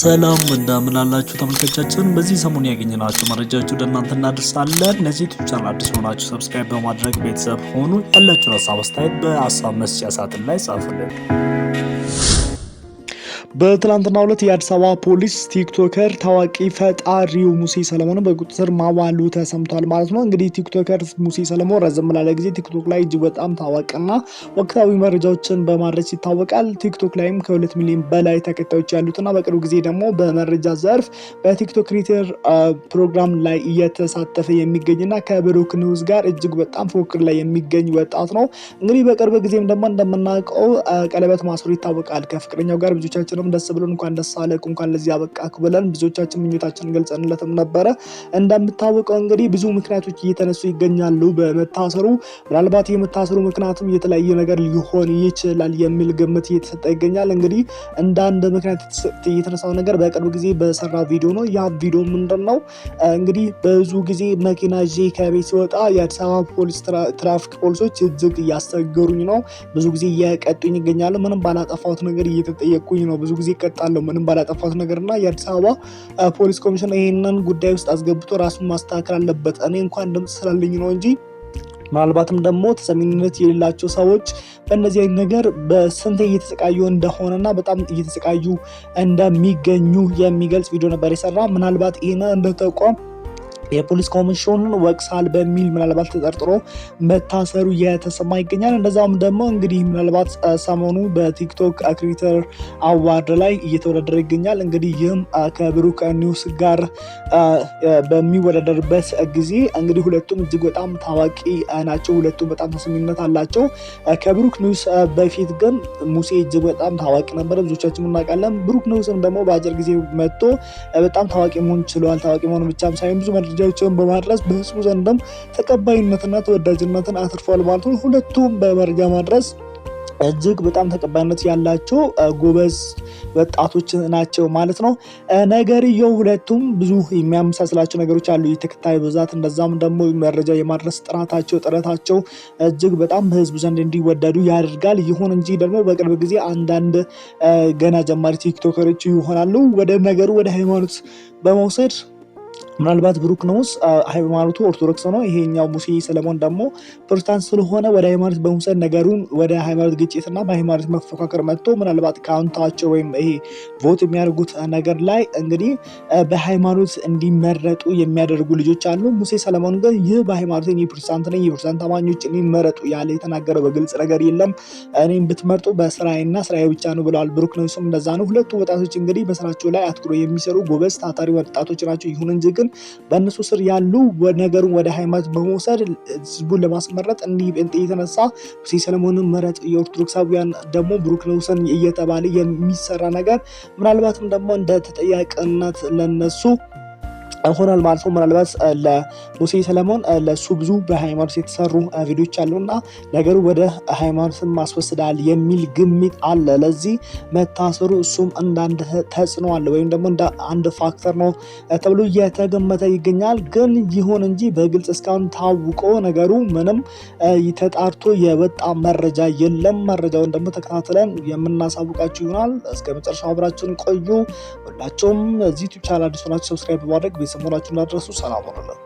ሰላም እንደምን አላችሁ ተመልካቾቻችን። በዚህ ሰሞን ያገኘናቸው መረጃዎች ወደ እናንተ እናደርሳለን። ለዚህ ዩቲዩብ ቻናል አዲስ ሆናችሁ subscribe በማድረግ ቤተሰብ ሆኑ። ያላችሁን ሀሳብ አስተያየት በሀሳብ መስጫ ሳጥን ላይ ጻፉልን። በትላንትናው ዕለት የአዲስ አበባ ፖሊስ ቲክቶከር ታዋቂ ፈጣሪው ሙሴ ሰለሞን በቁጥጥር ስር ማዋሉ ተሰምቷል ማለት ነው። እንግዲህ ቲክቶከር ሙሴ ሰለሞን ረዘም ላለ ጊዜ ቲክቶክ ላይ እጅግ በጣም ታዋቂና ወቅታዊ መረጃዎችን በማድረስ ይታወቃል። ቲክቶክ ላይም ከ2 ሚሊዮን በላይ ተከታዮች ያሉትና በቅርብ ጊዜ ደግሞ በመረጃ ዘርፍ በቲክቶክ creator ፕሮግራም ላይ እየተሳተፈ የሚገኝና ከብሩክ ኒውስ ጋር እጅግ በጣም ፉክክር ላይ የሚገኝ ወጣት ነው። እንግዲህ በቅርብ ጊዜም ደግሞ እንደምናውቀው ቀለበት ማሰሩ ይታወቃል ከፍቅረኛው ጋር። ብዙዎቻችንም ደስ ብሎን እንኳን ደስ አለህ፣ እንኳን ለዚህ አበቃህ ብለን ብዙዎቻችን ምኞታችንን ገልጸንለትም ነበረ። እንደምታወቀው እንግዲህ ብዙ ምክንያቶች እየተነሱ ይገኛሉ በመታሰሩ። ምናልባት የመታሰሩ ምክንያትም የተለያየ ነገር ሊሆን ይችላል የሚል ግምት እየተሰጠ ይገኛል። እንግዲህ እንደ አንድ ምክንያት የተነሳው ነገር በቅርብ ጊዜ በሰራ ቪዲዮ ነው። ያ ቪዲዮ ምንድን ነው? እንግዲህ ብዙ ጊዜ መኪና ይዤ ከቤት ሲወጣ የአዲስ አበባ ፖሊስ ትራፊክ ፖሊሶች እጅግ እያስቸገሩኝ ነው። ብዙ ጊዜ እየቀጡኝ ይገኛሉ። ምንም ባላጠፋሁት ነገር እየተጠየቅኩኝ ነው። ብዙ ጊዜ እቀጣለሁ ምንም ባላጠፋሁት ነገር እና የአዲስ አበባ ፖሊስ ኮሚሽን ይህንን ጉዳይ ውስጥ አስገብቶ ራሱን ማስተካከል አለበት። እኔ እንኳን ድምፅ ስላለኝ ነው እንጂ ምናልባትም ደግሞ ተሰሚነት የሌላቸው ሰዎች በእነዚህ አይነት ነገር በስንት እየተሰቃዩ እንደሆነና በጣም እየተሰቃዩ እንደሚገኙ የሚገልጽ ቪዲዮ ነበር የሰራ። ምናልባት ይህንን እንደ ተቋም የፖሊስ ኮሚሽኑን ወቅሳል በሚል ምናልባት ተጠርጥሮ መታሰሩ የተሰማ ይገኛል። እንደዛም ደግሞ እንግዲህ ምናልባት ሰሞኑ በቲክቶክ creator award ላይ እየተወዳደረ ይገኛል። እንግዲህ ይህም ከብሩክ ኒውስ ጋር በሚወዳደርበት ጊዜ እንግዲህ ሁለቱም እጅግ በጣም ታዋቂ ናቸው። ሁለቱም በጣም ተሰሚነት አላቸው። ከብሩክ ኒውስ በፊት ግን ሙሴ እጅግ በጣም ታዋቂ ነበረ፣ ብዙዎቻችን እናውቃለን። ብሩክ ኒውስም ደግሞ በአጭር ጊዜ መጥቶ በጣም ታዋቂ መሆን ችሏል። ታዋቂ መሆኑ ብቻም ሳይሆን ብዙ መረጃዎችን በማድረስ በህዝቡ ዘንድም ተቀባይነትና ተወዳጅነትን አትርፏል ማለት ነው። ሁለቱም በመረጃ ማድረስ እጅግ በጣም ተቀባይነት ያላቸው ጎበዝ ወጣቶች ናቸው ማለት ነው። ነገርየው ሁለቱም ብዙ የሚያመሳስላቸው ነገሮች አሉ። የተከታይ ብዛት፣ እንደዛም ደግሞ መረጃ የማድረስ ጥራታቸው ጥረታቸው እጅግ በጣም በህዝቡ ዘንድ እንዲወደዱ ያደርጋል። ይሁን እንጂ ደግሞ በቅርብ ጊዜ አንዳንድ ገና ጀማሪ ቲክቶከሮች ይሆናሉ ወደ ነገሩ ወደ ሃይማኖት በመውሰድ፣ ምናልባት ብሩክ ኒውስ ሃይማኖቱ ኦርቶዶክስ ነው። ይሄኛው ሙሴ ሰለሞን ደግሞ ፕሮቴስታንት ስለሆነ ወደ ሃይማኖት በመውሰድ ነገሩን ወደ ሃይማኖት ግጭትና በሃይማኖት መፎካከር መጥቶ ምናልባት count ኣቸው ወይም ይሄ vote የሚያደርጉት ነገር ላይ እንግዲህ በሃይማኖት እንዲመረጡ የሚያደርጉ ልጆች አሉ። ሙሴ ሰለሞን ግን ይህ በሃይማኖት እኔ ፕሮቴስታንት ነኝ፣ የፕሮቴስታንት አማኞች እኔን መረጡ ያለ የተናገረው በግልጽ ነገር የለም። እኔም ብትመርጡ በስራዬና ስራዬ ብቻ ነው ብለዋል። ብሩክ ኒውስም እንደዛ ነው። ሁለቱ ወጣቶች እንግዲህ በስራቸው ላይ አትኩሮ የሚሰሩ ጎበዝ ታታሪ ወጣቶች ናቸው። ይሁን እንጂ ግን በእነሱ ስር ያሉ ነገሩን ወደ ሃይማኖት በመውሰድ ህዝቡን ለማስመረጥ እንዲህ ጴንጤ የተነሳ ሙሴ ሰለሞንን መረጥ፣ የኦርቶዶክሳውያን ደግሞ ብሩክ ኒውስን እየተባለ የሚሰራ ነገር ምናልባትም ደግሞ እንደ ተጠያቂነት ለነሱ ሆኗል ማለት ነው። ምናልባት ለሙሴ ሰለሞን ለእሱ ብዙ በሃይማኖት የተሰሩ ቪዲዮች አሉና ነገሩ ወደ ሃይማኖትን ማስወስዳል የሚል ግምት አለ። ለዚህ መታሰሩ እሱም እንደ አንድ ተጽዕኖ አለ ወይም ደግሞ እንደ አንድ factor ነው ተብሎ እየተገመተ ይገኛል። ግን ይሁን እንጂ በግልጽ እስካሁን ታውቆ ነገሩ ምንም ተጣርቶ የወጣ መረጃ የለም። መረጃውን ደግሞ ተከታትለን የምናሳውቃችሁ ይሆናል። እስከ መጨረሻው አብራችሁን ቆዩ። ሁላችሁም እዚህ ዩቲዩብ ቻናል አዲስ ሆናችሁ subscribe በማድረግ ቤተሰብ መሆናችሁን እንዳትረሱ። ሰላም ሁኑልን።